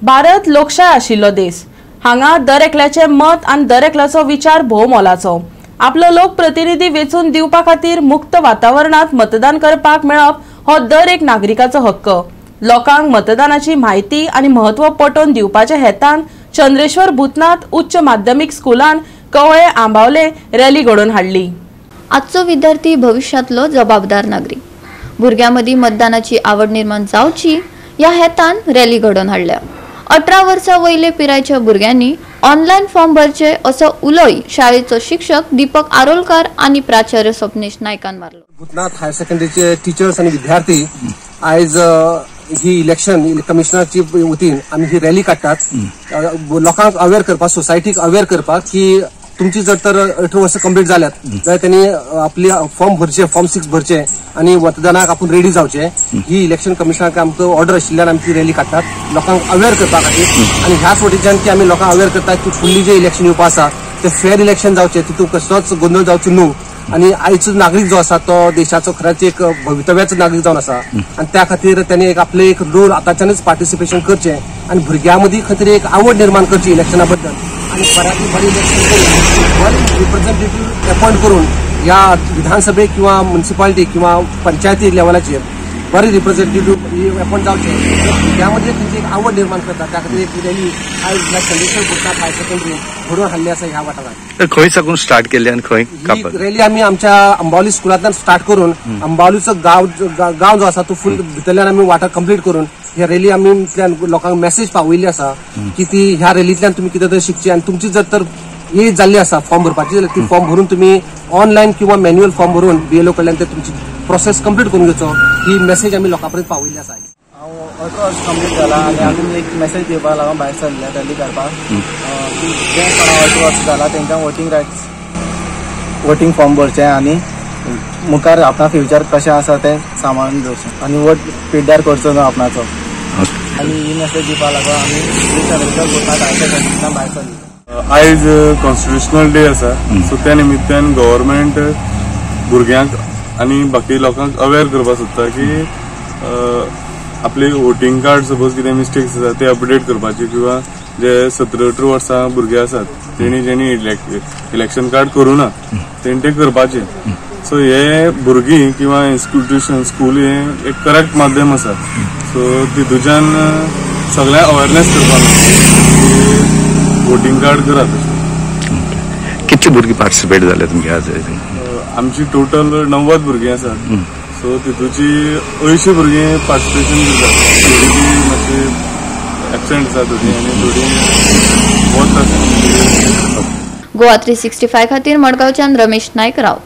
भारत लोकशाय आशिल्लो देश. हांगा दर एकल्याचें मत आनी दर एकल्याचो विचार भोव मोलाचो. आपलो लोकप्रतिनिधी वेंचून दिवपा खातीर मुक्त वातावरणांत मतदान करपाक मेळप हो दर एक नागरिकाचो हक्क. लोकांक मतदानाची म्हायती आनी म्हत्व पटोवन दिवपाच्या हेतान चंद्रेश्वर भूतनाथ उच्च माध्यमीक स्कुलान कवळे आंबावले रॅली घडोवन हाडली. आजचो विद्यार्थी भविष्यातलो जबाबदार नागरीक. भुरग्यां मदीं मतदानाची आवड निर्माण जावची ह्या हेतान रॅली घडोवन हाडल्या. 18 वर्सां वयले पिरायेच्या भुरग्यांनी ऑनलायन फॉर्म भरचे असो उलोय शाळेचो शिक्षक दीपक आरोलकार आनी प्राचार्य स्वप्नेश नायकान मारलो. भूतनाथ हायर सेकंडरीचे टिचर्स आनी विद्यार्थी आयज ही इलेक्शन कमिशनरची वतीन आमी ही रॅली काडटात लोकांक अवेअर करपाक, सोसायटीक अवेअर करपाक की तुमची जर तर 18 वर्सां कंप्लीट जाल्यात जाल्यार त्यांनी आपली फॉर्म भरचे, फॉर्म 6 भरचे आनी मतदानाक आपूण रेडी जावचे. ही इलेक्शन कमिशनाक आमकां ऑर्डर आशिल्ल्यान आमी ती रॅली काडटात लोकांक अवेअर करपा खातीर. आनी ह्याच वटेच्यान की आमी लोकांक अवेअर करतात की फुडली जे इलेक्शन येवपा आसा ते फेअर इलेक्शन जावचे, तितून कसलोच गोंदळ जावचो न्हू. आनी आयचो नागरीक जो आसा तो देशाचो खरेंच एक भवितव्याचो नागरीक जावन आसा आनी त्या खातीर त्यांनी एक आपले एक रोल आतांच्यानच पार्टिसिपेशन करचें आनी भुरग्यां मदीं खंय तरी एक आवड निर्माण करची इलेक्शना बद्दल आनी बऱ्यांतली बरी इलेक्शन करून बरे रिप्रेझेंटेटिव्ह अपॉयंट करून ह्या विधानसभेक किंवा म्युनिसिपालिटी किंवा पंचायती लेवलाचेर बरे रिप्रेझेंटेटिव्ह अपॉयंट जावचे. भुरग्यां मदीं खंयची एक आवड निर्माण करता त्या खातीर एक रॅली आयज चंद्रेश्वर भूतनाथ हायर सेकंडरी घडोवन हाडली आसा ह्या वाठारांत. खंय साकून स्टार्ट केली आनी खंय रॅली आमी आमच्या अंबावली स्कुलांतल्यान स्टार्ट करून अंबावलीचो गांव जो आसा तो फूल भितरल्यान आमी वाठार कंप्लीट करून ह्या रॅली आमी लोकांक मेसेज पावयल्ली आसा की ती ह्या रॅलींतल्यान तुमी कितें तरी शिकची आनी तुमची जर तर एज जाल्ली आसा फॉर्म भरपाची जाल्यार ती फॉर्म भरून तुमी ऑनलायन किंवा मॅन्युअल फॉर्म भरून बीएलओ कडल्यान ते तुमची प्रोसेस कंप्लीट करून घेवचो. ही मेसेज आमी लोकां पर्यंत पावयल्ली आसा. हांव 18 वर्स कंप्लीट जाला आनी आमी एक मेसेज दिवपाक लागून भायर सरल्या रॅली काडपाक की जे कोणा 18 वर्स जाला तेंकां वोटींग रायट्स, वोटींग फॉर्म भरचें आनी मुखार आपणा फ्युचर कशें आसा तें सांबाळून दवरचें आनी वोट पिड्ड्यार करचो न्हू आपणाचो. आनी ही मेसेज दिवपाक लागून आमी चंद्रेश्वर भूतनाथ हायर सेकंडरींतल्यान भायर सरली. आयज कॉन्स्टिट्युशनल डे आसा, सो त्या निमित्तान गव्हर्मेंट भुरग्यांक आनी बाकी लोकांक अवेअर करपाक सोदता की आपले वोटींग कार्ड सपोज कितें मिस्टेक्स आसा ते अपडेट करपाचे किंवा जे 17-18 वर्सां भुरगे आसात तेणी जेणी इलेक्शन कार्ड करूं ना तेणी ते करपाचे. सो हे भुरगीं किंवा इन्स्टिट्यूशन स्कूल हे एक करेक्ट माध्यम आसा. सो तितूच्यान सगळ्यांक अवेरनेस करपाक की वोटींग कार्ड करात. कितली भुरगीं पार्टिसिपेट जाले तुमगे आज? आमची टोटल 90 भुरगीं आसात. सो तितूची 80 भुरगीं पार्टिसिपेशन करतात. थोडी मातशी एबसेंट आसा थोडी आनी थोडी वत आसा. गोवा 365 खातीर मडगांवच्यान रमेश नायक राव.